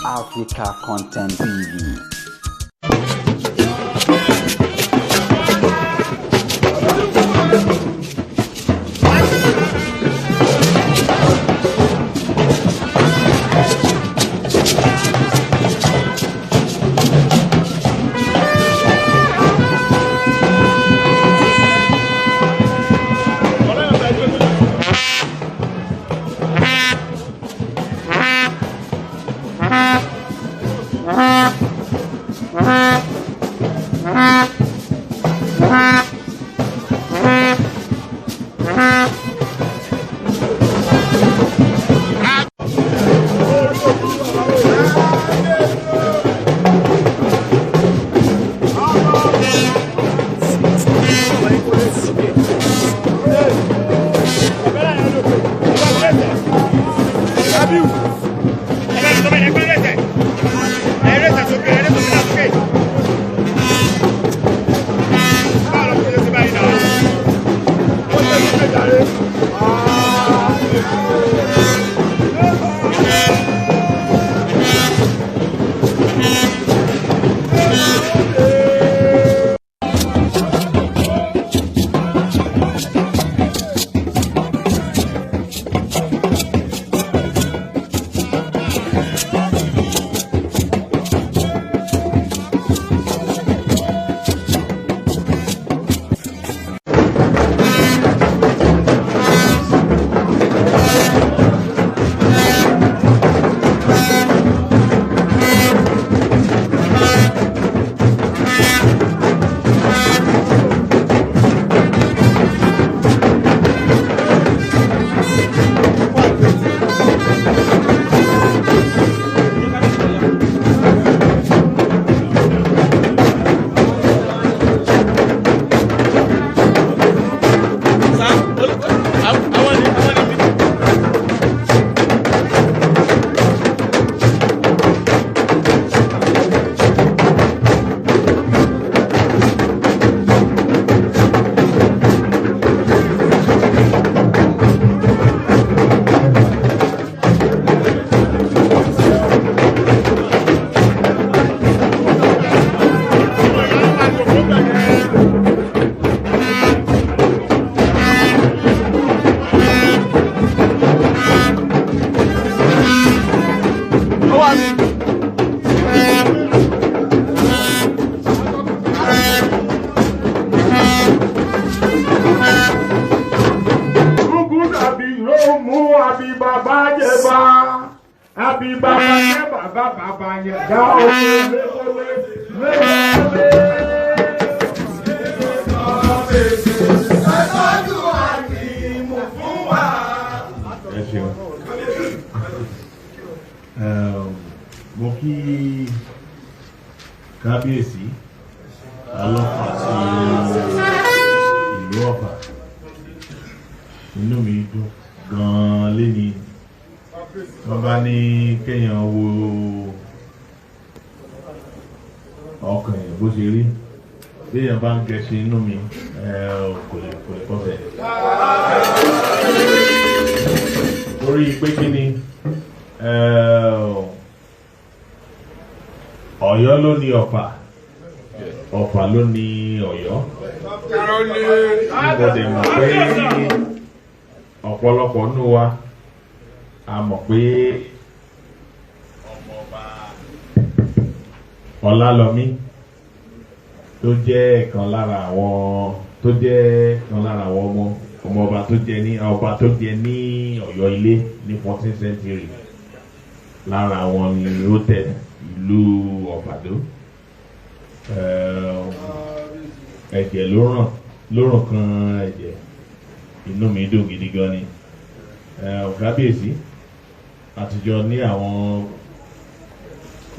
Africa Content TV. Ẹ ṣeun. Mo kí kábíyèsí ọlọ́pàá sí ìlú Ọ̀fà. Inú mi dùn gan-an léni. Wọ́n bá ní kéèyàn wo ọkàn èèyàn bó ṣe rí. Béèyàn bá ń gẹṣin inú mi, kò lè kọ́sẹ̀. Torí pé kí ni Ọ̀yọ́ ló ní Ọ̀fà, Ọ̀fà ló ní Ọ̀yọ́. Mo dẹ̀ mọ̀ pé ọ̀pọ̀lọpọ̀ nínú wa a mọ̀ pé ọmọọba Ọlálọmí tó jẹ́ kan lára àwọn tó jẹ́ kan lára àwọn ọmọ ọmọọba tó jẹ ní ọba tó jẹ ní Ọ̀yọ́ ilé ní 14th century, lára àwọn ni ó tẹ ìlú Ọ̀fàdó. Ẹ̀jẹ̀ ló ràn kan ẹ̀jẹ̀. Inú mi dùn gidi gan ni. Kábíyèsí, àtijọ́ ní àwọn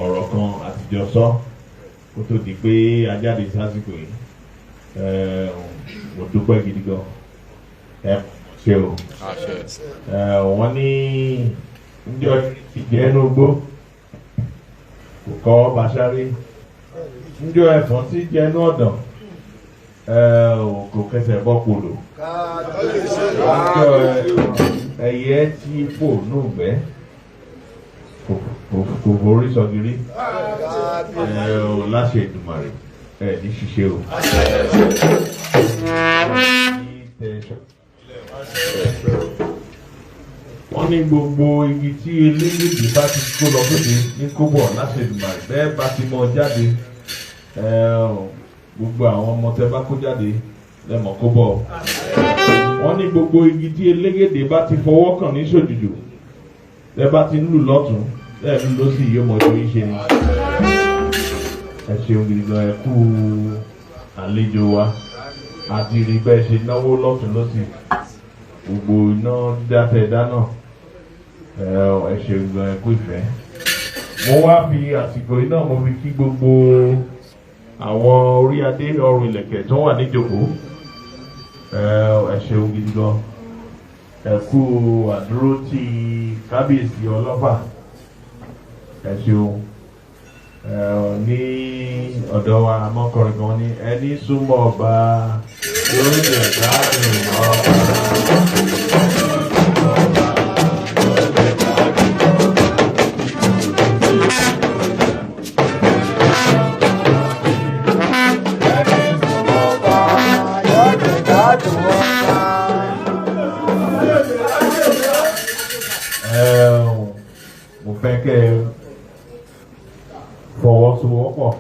ọ̀rọ̀ kan àtijọ́ sọ kó tó di pé a jáde sásìkò yìí. Mo dúpẹ́ gidi gan. Ẹ ṣe o. Wọ́n ní njọ́ ìjẹ́ inú gbó kò kọ́ Bàṣárí, njọ́ ẹ̀fọn tí jẹ́ inú ọ̀dàn kò kẹsẹ̀ bọ́ polo, njọ́ ẹyẹ tí fò nùgbẹ́ kò Kò forí sọgírí ẹ ò láṣẹ Èdùmàrè ẹ ní ṣiṣẹ́ o. Wọ́n ní gbogbo igi tí eléyìí bá ti kó lọ sóde ní kóbọ̀ láṣẹ Èdùmàrè bẹ́ẹ̀ bá ti mọ jáde gbogbo àwọn ọmọ tẹ bá kó jáde lẹ́mọ̀ kóbọ̀. Wọ́n ní gbogbo igi tí elégédé bá ti fọwọ́ kàn ní sòjùjù lẹ́ bá ti ń lù lọ́tún lẹ́ẹ̀lú ló sì yóò mọ tó yín ṣe ni. Ẹ ṣeun gidi gan, ẹ kú àlejò wa àti rí bẹ́ẹ̀ ṣe náwó lọ́tún lọ́sì gbogbo iná dídá dáná ẹ ṣeun gan, ẹ kú ìfẹ́. Mo wá fi àsìkò iná mo fi kí gbogbo àwọn orí adé ọrùn ìlẹ̀kẹ̀ tó wà níjókòó. Ẹ ṣeun gidi gan, ẹ kú àdúró tí kábíyèsí ọlọ́fà. Ẹ ṣeun ní ọ̀dọ̀ wa amọ́kọrin kan ní ẹni súnmọ́ ọba yóò jẹ gbádùn ọba. Mo fẹ́ kẹ́ ẹ fọwọ́sowọ́pọ̀,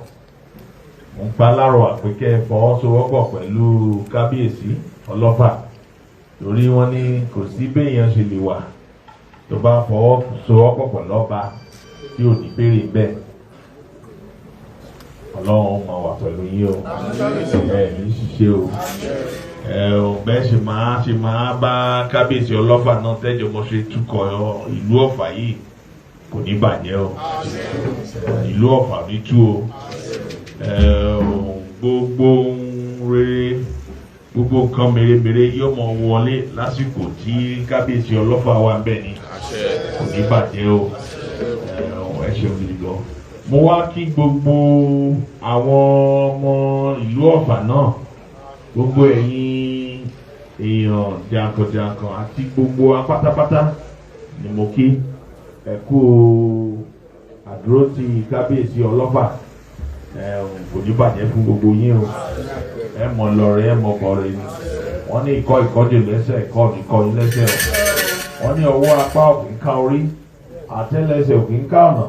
mo ń pa lárọ̀ àpé kẹ́ ẹ fọwọ́sowọ́pọ̀ pẹ̀lú kábíyèsí ọlọ́fà torí wọ́n ní kò sí béèyàn ṣe lè wà tó bá fọwọ́sowọ́pọ̀ pẹ̀lú ọba tí ò ní béèrè bẹ́ẹ̀. Ọlọ́run máa wà pẹ̀lú yín o, ẹ ní ṣiṣẹ́ o, ẹ ò bẹ́ẹ̀ ṣe máa bá kábíyèsí ọlọ́fà náà tẹ́jọ́ mọ́ ṣe túkọ̀ ìlú Ọ̀fà yìí kò ní bàjẹ́ o, ìlú Ọ̀fà ní tú o, gbogbo rere gbogbo nǹkan mèremère yóò mọ wọlé lásìkò tí kábíyèsí ọlọ́fà wà ń bẹ̀ ni, kò ní bàjẹ́ o, ẹ ṣeun gidi gan. Mo wá kí gbogbo àwọn ọmọ ìlú Ọ̀fà náà, gbogbo ẹ̀yin èèyàn jàǹkànjàǹkàn àti gbogbo apátápátá ni mo kí. Ẹ kú àdúró ti kábíyèsí ọlọ́fà, kò ní bàjẹ́ fún gbogbo yín o, ẹ mọ̀ lọ́rẹ́ ẹ mọ̀ bọ̀rẹ́ ni. Wọ́n ní ikọ́ ìkọ́jù lẹ́sẹ̀ ikọ́ ìkọ́ yín lẹ́sẹ̀ o, wọ́n ní ọwọ́ apá òkè ń ká orí, àtẹ́lẹsẹ̀ òkè ń ká ọ̀nà,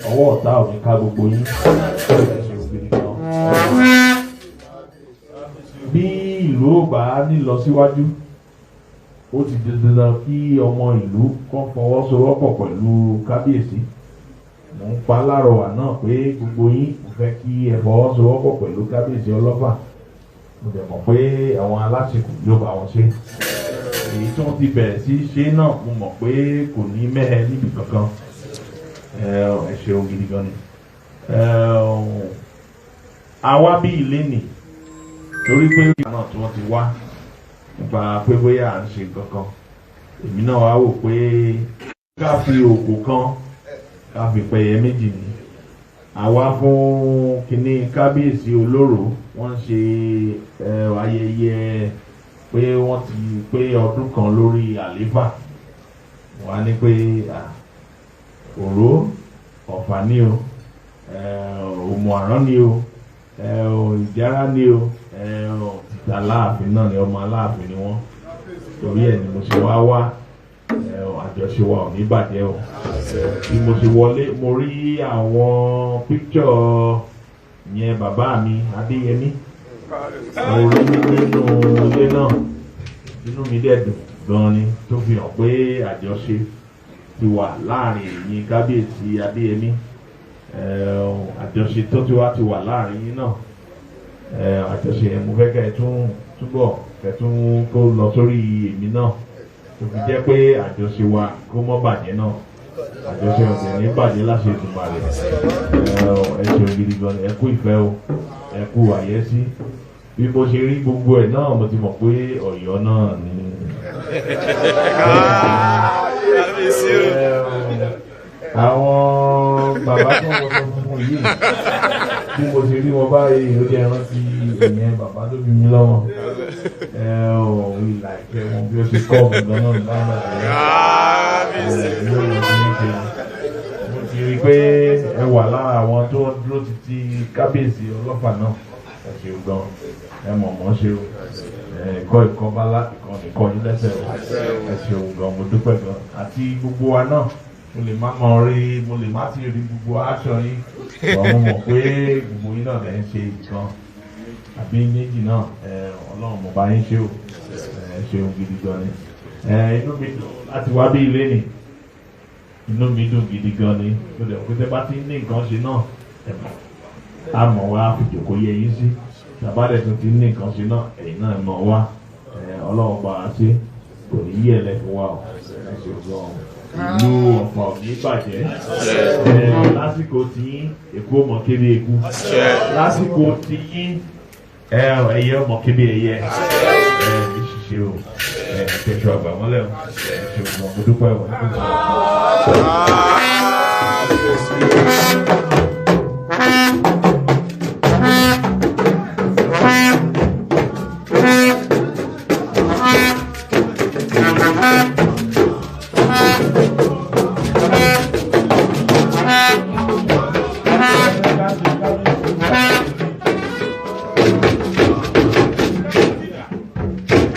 ọwọ́ ọ̀tá òkè ń ká gbogbo yín. Ẹ ṣeun gidi gan. Bí ìlú ò bá nílọ síwájú, ó ti di dandan kí ọmọ ìlú kan fọwọ́sowọ́pọ̀ pẹ̀lú kábíyèsí. Mo ń pa lárọ̀wà náà pé gbogbo yín mo fẹ́ kí ẹ fọwọ́sowọ́pọ̀ pẹ̀lú kábíyèsí ọlọ́fà. Mo dẹ̀ mọ̀ pé àwọn aláṣekù yóò bá wọn ṣe. Èyí tí wọ́n ti bẹ̀rẹ̀ sí ṣe náà mo mọ̀ pé kò ní mẹ́hẹ níbi kankan. Ẹ ṣeun gidi gan ni. Àwa bí ilé nì torí pé ìgbà náà tí wọ́n ti wá nípa pé bóyá à ń ṣe kankan, èmi náà wá wò pé ká fi òkò kan ká fi pẹyẹ méjì ni. Àwa fún kínní kábíyèsí olóró wọ́n ṣe ayẹyẹ pé wọ́n ti pé ọdún kan lórí àléfà. Wọ́n á ní pé òró Ọ̀fà ni o, òmù àrán ni o, Ìjárá ni o, tìta Aláàfin náà ni, ọmọ Aláàfin ni wọ́n. Torí ẹ̀ ni mo ṣe wá wá, àjọṣe wa ò ní bàjẹ́ o. Bí mo ṣe wọlé mo rí àwọn píkṣọ̀ yẹn bàbá mi Adéyẹmí, mo rí nínú ilé náà, inú mi dẹ̀ dùn gan ni, tó fi hàn pé àjọṣe ti wà láàrin èyí kábíyèsí Adéyẹmí, àjọṣe tó ti wá ti wà láàrin yín náà. Àjọṣe yẹn mo fẹ́ kẹ́ ẹ tún túbọ̀ kẹ́ tún kó lọ sórí èmi náà, tó fi jẹ́ pé àjọṣe wa kó mọ́ bàjẹ́ náà, àjọṣe ọ̀sẹ̀ ní bàjẹ́ láṣẹ Èdùmàrè. Ẹ ṣeun gidi gan ni, ẹ kú ìfẹ́ o, ẹ kú àyẹ́sí. Bí mo ṣe rí gbogbo ẹ̀ náà mo ti mọ̀ pé Ọ̀yọ́ náà ni. Àwọn bàbá tó ń wọ funfun yìí bí mo ṣe rí wọn báyìí ó jẹ́ rántí ìyẹn bàbá tó bí mi lọ́wọ́. Ìlà ìfẹ́ wọn bí ó ṣe kọ́ mi lọ́nà nígbà tí mo ti rí pé Ẹ wà lára àwọn tó ń dúró títí kábíyèsí ọlọ́fà náà. Ẹ ṣeun gan, ẹ mọ̀ mọ́ ṣe o. Ẹ̀kọ́ ìkọ́ bálá ìkọ́ nìkọ́ yín lẹ́sẹ̀ o. Ẹ ṣeun gan, mo dúpẹ́ gan. Àti gbogbo wa náà, mo lè má mọ rí, mo lè má ti rí gbogbo aṣọ yín, ṣùgbọ́n mo mọ̀ pé gbogbo yín náà lẹ́ ń ṣe nǹkan àbí méjì náà. Ọlọ́run mo bá yín ṣe o. Ẹ ṣeun gidi gan ni. Inú mi dùn láti wá bí ilé ni, inú mi dùn gidi gan ni. Mo dẹ̀ pé tẹ́ bá ti ní nǹkan ṣe náà, ẹ mọ̀ á mọ̀ wá fìjòkó yẹ yín sí. Tàbá dẹ̀ tún ti ní nǹkan ṣe náà, ẹ̀yin náà mọ̀ wá. Ọlọ́run bá a ṣe, kò ní yí ẹ̀lẹ́ fún wa o. Ẹ ṣeun gan o. Ìlú Ọ̀fà ò ní bàjẹ́. Lásìkò tí yín, èkó mọ̀ kébé eku. Lásìkò tí yín, ẹyẹ ọmọ kébé ẹyẹ. Ẹ ní ṣiṣẹ́ o. Ẹ tẹ̀sán àgbà mọ́lẹ̀ o. Ẹ ṣeun gan, mo dúpẹ́ o.